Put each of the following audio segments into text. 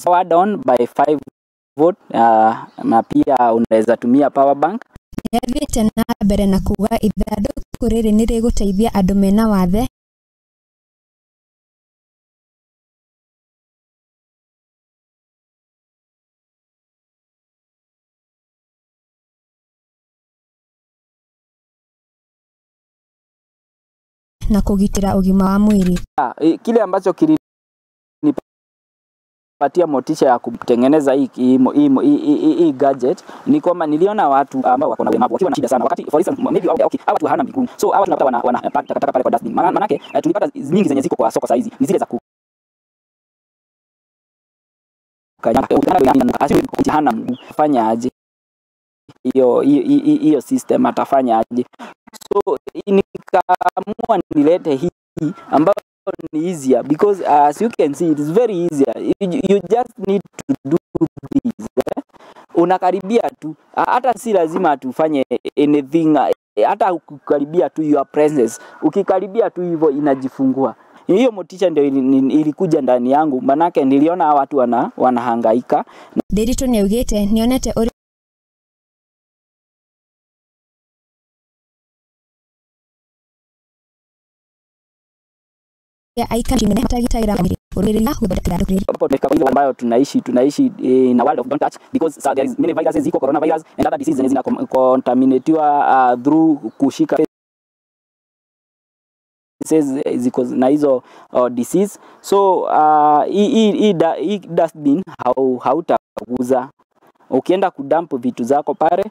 powered on by 5 volt, na pia unaweza tumia power bank. Nĩathiĩte na mbere na kuga ithandũkũ rĩrĩ nĩrĩgũteithia andũ mena wathe na kũgitĩra ũgima wa mwĩrĩ. Kile ambacho kilinipatia motisha ya kutengeneza hii gadget ni kwamba niliona watu ambao wako na ulemavu wakiwa na shida sana, wakati for instance maybe okay, hawa watu hawana miguu, so hawa tunapata wana takataka pale kwa dustbin. Manake tulipata nyingi zenye ziko kwa soko saizi ni zile za hana mguu, fanya aje hiyo system, atafanya aje? So nikaamua nilete hii ambayo ni easier because as you can see it is very easier. You just need to do this, eh? Unakaribia tu, hata si lazima tufanye anything, hata ukikaribia tu your presence, ukikaribia tu hivyo inajifungua. Hiyo motisha ndio ilikuja ndani yangu, manake niliona watu wanahangaika. Ndiritu nĩaugĩte nĩonete ũrĩa ambayo tunaishi in a world of don't touch, because there is many viruses, ziko coronavirus and other diseases zina contaminatiwa through kushika ziko na hizo disease. So hii dustbin hautaguza. Ukienda kudump vitu zako pale,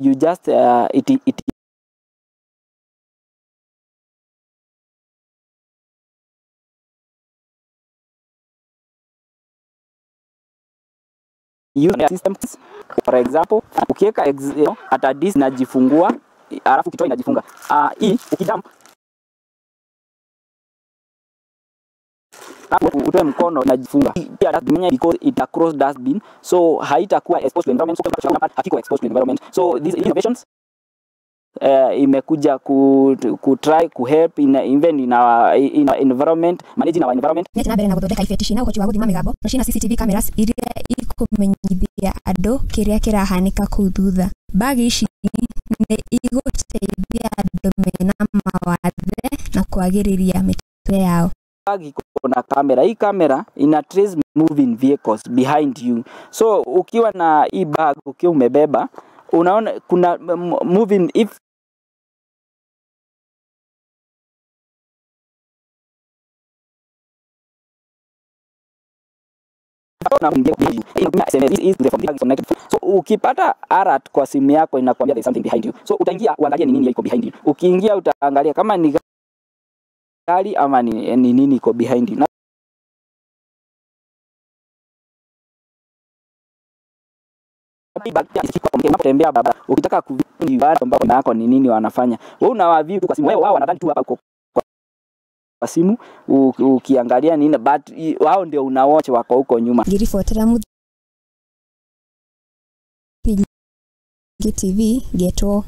you just it use systems. For example, ukiweka at this inajifungua, alafu ukitoa inajifunga. Hii ukidump utoe mkono inajifunga. Pia dustbin because it across dustbin, so haitakuwa exposed to environment, so hakiko exposed to environment. So these innovations imekuja ku try ku help in even in our environment, managing our environment. Na mbere na gũthondeka ibeti cina ũhoti wa gũthima mĩgambo na cina CCTV cameras iria ikũmenyithia andũ kĩrĩa kĩrahanĩka kũu thutha. Bagi ici nĩ igũteithia andũ mena mawathe na kwagĩrĩria mĩtũrĩre yao. Bag iko na kamera. Hii kamera ina trace moving vehicles behind you. So ukiwa na hii bag ukiwa umebeba, unaona kuna moving if so ukipata alert kwa simu yako inakwambia there is something behind you. So utaingia uangalie ni nini iko behind you. Ukiingia utaangalia kama ni gari ama ni nini iko behind you. Unapotembea baba, ukitaka kujua ambao yako ni nini wanafanya, wewe unawaview tu kwa simu. Wewe wao wanadhani tu hapa uko kwa simu ukiangalia nini, but wao ndio unawatch wako huko nyuma. Ngiribotera Muthingi TV ngetwo.